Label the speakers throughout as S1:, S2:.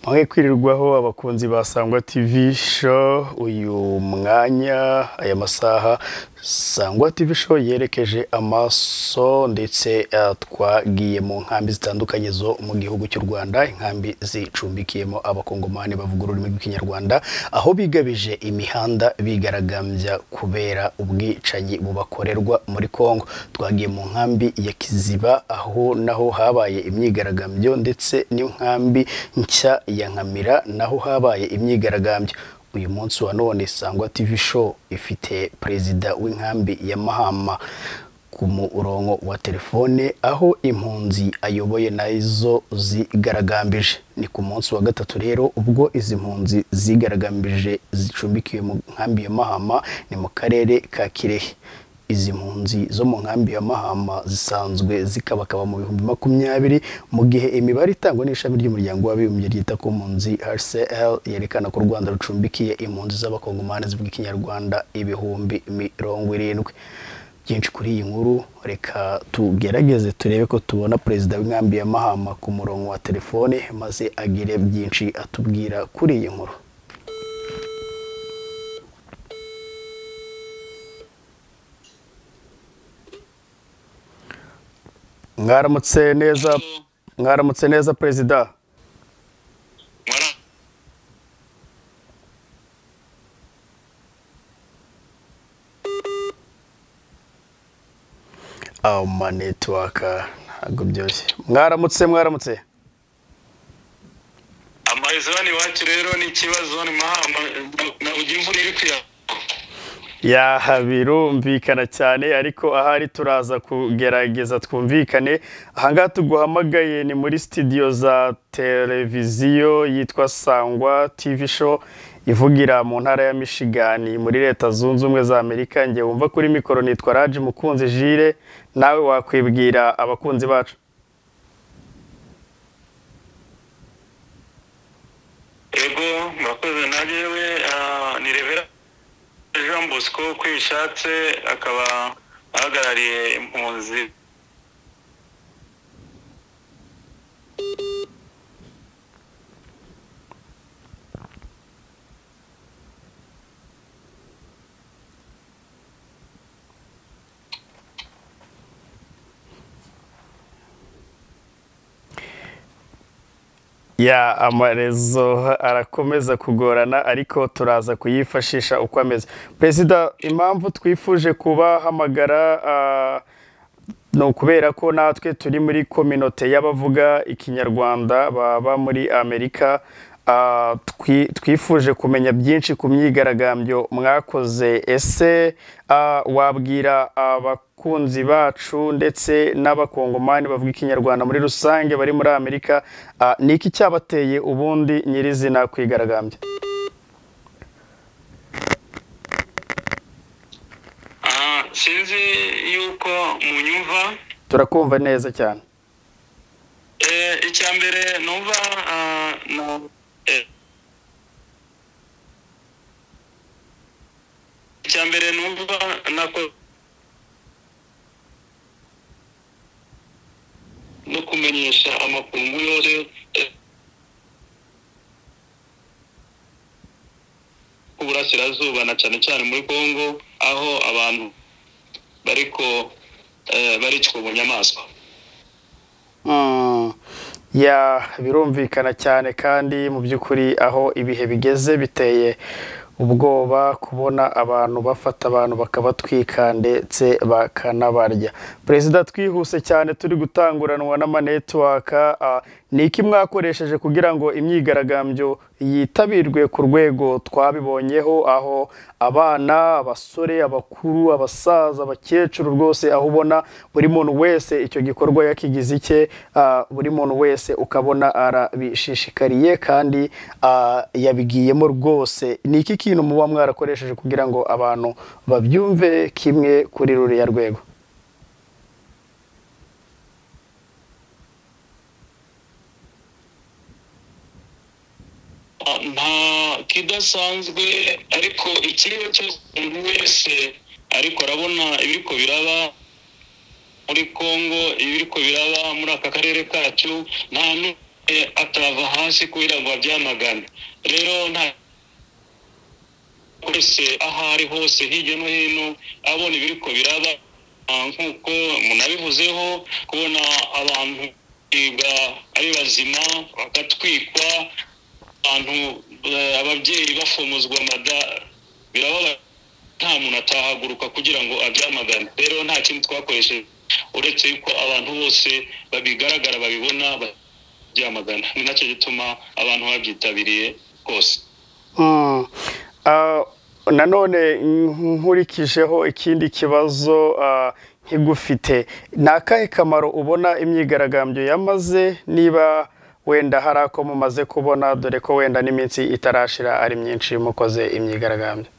S1: Mwe kwirirwaho abakunzi ba Sangwa TV Show, uyu mwanya aya masaha Sangwa TV Show yerekeje amaso ndetse twagiye mu nkambi zitandukanye zo mu gihugu cy'u Rwanda, inkambi zicumbikiyemo abakongomani bavuga ururimi rw'Ikinyarwanda, aho bigabije imihanda bigaragambya kubera ubwicanyi bubakorerwa muri Kongo. Twagiye mu nkambi ya Kiziba aho naho habaye imyigaragambyo, ndetse n'inkambi nshya ya Nkamira naho habaye imyigaragambyo. Uyu munsi wa none Sangwa TV Show ifite perezida w'inkambi ya Mahama ku murongo wa telefone, aho impunzi ayoboye nazo zigaragambije. Ni ku munsi wa gatatu rero ubwo izi mpunzi zigaragambije zicumbikiwe mu nkambi ya Mahama, ni mu karere ka Kirehe. Izi mpunzi zo mu nkambi ya Mahama zisanzwe zikabakaba mu 2020, mu gihe imibare itangwa n'ishami ry'umuryango w'abibumbye ryita ku mpunzi HCR yerekana ko u Rwanda rucumbikiye impunzi z'abakongomani zivuga Ikinyarwanda 70,000. Byinshi kuri iyi nkuru reka tugerageze turebe ko tubona perezida w'inkambi ya Mahama ku murongo wa telefone, maze agire byinshi atubwira kuri iyi nkuru. Mwaramutse neza, mwaramutse neza perezida. Ama network ntabwo byoroshye. Mwaramutse, mwaramutse.
S2: Amazone iwacu rero ni ikibazo, ni Mahama na imvura iri kuya.
S1: Ya, birumvikana cyane, ariko ahari turaza kugerageza twumvikane. Ahangaha tuguhamagaye ni muri studio za televiziyo yitwa Sangwa TV Show ivugira mu ntara ya Michigan muri Leta Zunze Ubumwe za Amerika. Nge wumva kuri mikoro nitwa Raji Mukunzi Jire, nawe wakwibwira abakunzi bacu.
S2: Ego, murakoze. Najewe ni Revera Jean Bosco Kwishatse, akaba ahagarariye impunzi.
S1: Ya, amarezo arakomeza kugorana, ariko turaza kuyifashisha uko ameze. Perezida, impamvu twifuje kubahamagara ni ukubera ko natwe turi muri kominote y'abavuga Ikinyarwanda baba muri Amerika. Twifuje kumenya byinshi ku myigaragambyo mwakoze. Ese wabwira abakunzi bacu ndetse n'abakongomani bavuga Ikinyarwanda muri rusange bari muri Amerika, ni iki cyabateye ubundi nyirizina kwigaragambya?
S2: Sinzi yuko munyumva.
S1: Turakumva neza cyane.
S2: Icya mbere numva icya mbere numva nako no kumenyesha amakungu yose uburasirazuba na cyane cyane muri Kongo, aho abantu bariko baricwa mu nyamaswa.
S1: Ya, birumvikana cyane, kandi mu by'ukuri aho ibihe bigeze biteye ubwoba kubona abantu bafata abantu bakabatwika ndetse bakanabarya. Perezida, twihuse cyane turi gutanguranwa n'ama network, ni iki mwakoresheje kugira ngo imyigaragambyo yitabirwe ku rwego twabibonyeho, aho abana, abasore, abakuru, abasaza, abakecuru, rwose aho ubona buri muntu wese icyo gikorwa yakigize icye, buri muntu wese ukabona arabishishikariye kandi yabigiyemo rwose. Ni iki kintu muba mwarakoresheje kugira ngo abantu babyumve kimwe kuri ruriya rwego?
S2: Nta kidasanzwe, ariko ikiriho cyose umuntu wese ariko arabona ibiriko biraba muri Kongo, ibiriko biraba muri aka karere kacu, nta atava hasi kugira ngo abyamagane. Rero nta wese aho ari hose hirya no hino abona ibiriko biraba, nk'uko munabivuzeho, kubona abantu ari bazima bagatwikwa, abantu ababyeyi bafomozwa amada, birababa nta muntu atahaguruka kugira ngo abyamagane. Rero nta kintu twakoresheje uretse yuko abantu bose babigaragara babibona babyamagana, ni nacyo gituma abantu babyitabiriye rwose.
S1: Nanone nkurikijeho ikindi kibazo nkigufite, ni akahe kamaro ubona imyigaragambyo yamaze, niba wenda hari ako mumaze kubona, dore ko wenda n'iminsi itarashira ari myinshi mukoze imyigaragambyo?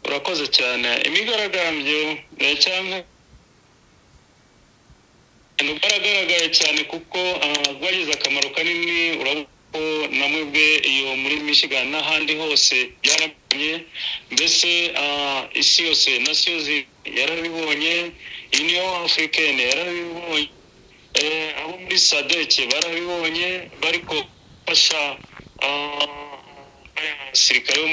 S2: Urakoze cyane. Imyigaragambyo cyangwa bwaragaragaye cyane kuko bwagize akamaro kanini. Urabona ko namwebwe iyo muri Michigan n'ahandi hose byaramenye, mbese isi yose nasiyo yarabibonye, Union Africaine yarabibonye, abo muri SADC barabibonye, bariko bafasha abasirikare bo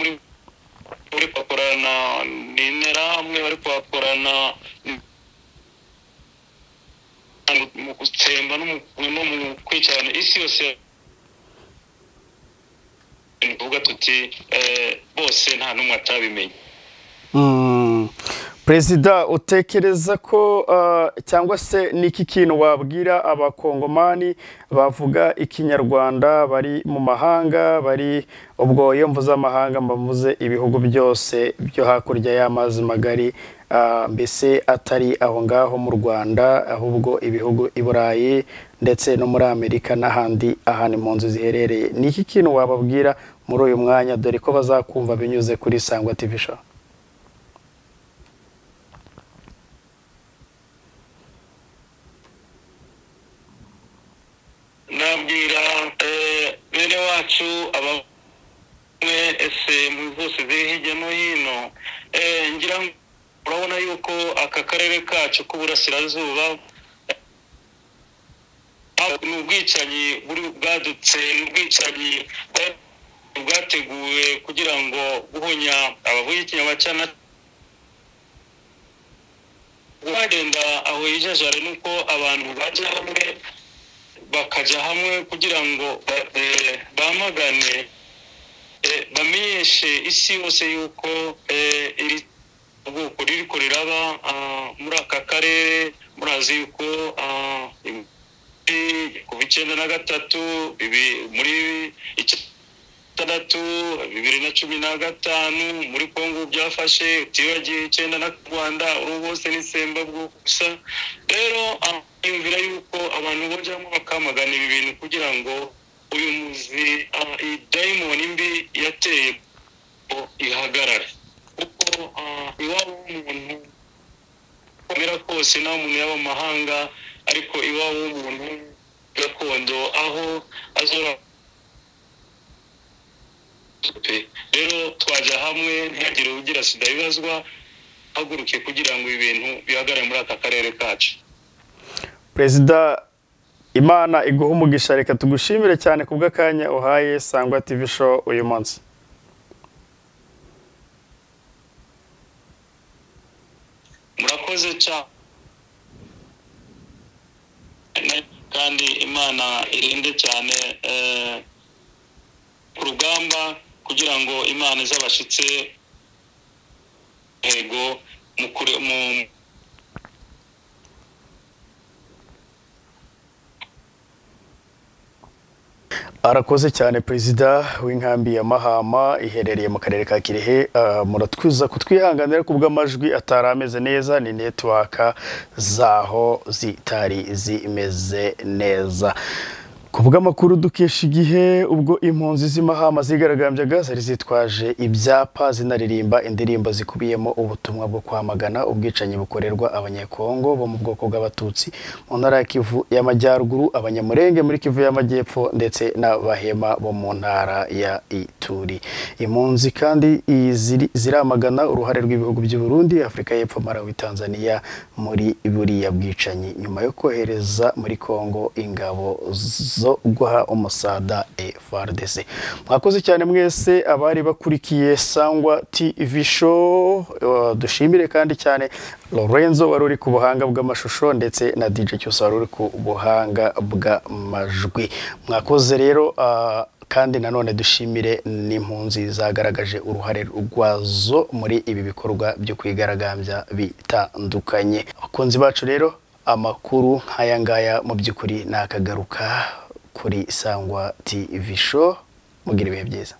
S2: muri bakorana n'interahamwe, bari kuhakorana mu gutsemba no mu kwicarana isi yose. Tuvuga tuti bose nta n'umwe atabimenye.
S1: Perezida, utekereza ko cyangwa se niki kintu wabwira abakongomani bavuga ikinyarwanda bari mu mahanga, bari ubwo iyo mvuze amahanga mbavuze ibihugu byose byo hakurya y'amazi magari, mbese atari aho ngaho mu Rwanda, ahubwo ibihugu i Burayi ndetse no muri Amerika n'ahandi ahantu impunzi ziherereye, niki kintu wababwira muri uyu mwanya, dore ko bazakumva binyuze kuri Sangwa TV Show?
S2: Nabwira bene wacu abamwe ese mu zose ziri hirya no hino, ngira ngo urabona yuko aka karere kacu k'uburasirazuba ni ubwicanyi buri bwadutse, ni ubwicanyi bwateguwe kugira ngo guhonya abavuga ikinyarwanda. Bagenda aho yijajare nuko abantu bajya hamwe bakajya hamwe kugira ngo bamagane, bamenyeshe isi yose yuko iri ubwoko ririko riraba muri aka karere. Murazi yuko kuva 93 muri 6 2015 muri Kongo byafashe, utibagiye 9 na Rwanda, uru bose ni semba bwo gusa. Rero yumvira yuko abantu bojamo bakamagana ibi bintu kugira ngo uyu muzi dayimoni mbi yateye ihagarare, kuko iwabo w'umuntu komera kose naho umuntu yaba mahanga, ariko iwabo w'umuntu gakondo aho azora. Rero twajya hamwe ntihagire ugira sida ibazwa, haguruke kugira ngo ibintu bihagarare muri aka karere kacu.
S1: Perezida, Imana iguhe umugisha, reka tugushimire cyane kubw'akanya uhaye Sangwa TV Show uyu munsi.
S2: Murakoze cyane, kandi Imana irinde cyane ku rugamba kugira ngo Imana izabashitse ntego mu
S1: Arakoze cyane Perezida w'inkambi ya Mahama iherereye mu karere ka Kirehe. Muratwiza kutwihanganira kubw'amajwi atari ameze neza, ni network zaho zitari zimeze neza. Ku bw'amakuru dukesha Igihe, ubwo impunzi z'imahama zigaragambyaga zari zitwaje ibyapa zinaririmba indirimbo zikubiyemo ubutumwa bwo kwamagana ubwicanyi bukorerwa Abanyekongo bo mu bwoko bw'Abatutsi mu ntara ya Kivu y'Amajyaruguru, Abanyamurenge muri Kivu y'Amajyepfo ndetse n'Abahema bo mu ntara ya Ituri. Impunzi kandi ziramagana uruhare rw'ibihugu by'u Burundi, Afurika y'Epfo, Malawi, Tanzania muri buriya bwicanyi nyuma yo kohereza muri Kongo ingabo zo guha umusada FARDC. Mwakoze cyane mwese abari bakurikiye Sangwa TV Show. Dushimire kandi cyane Lorenzo wari uri ku buhanga bw'amashusho ndetse na DJ Cyusa wari uri ku buhanga bw'amajwi. Mwakoze rero, kandi nanone dushimire n'impunzi zagaragaje uruhare rwazo muri ibi bikorwa byo kwigaragambya bitandukanye. Abakunzi bacu rero, amakuru nk'aya ngaya mu by'ukuri nakagaruka kuri Sangwa TV Show. Mugira ibihe byiza.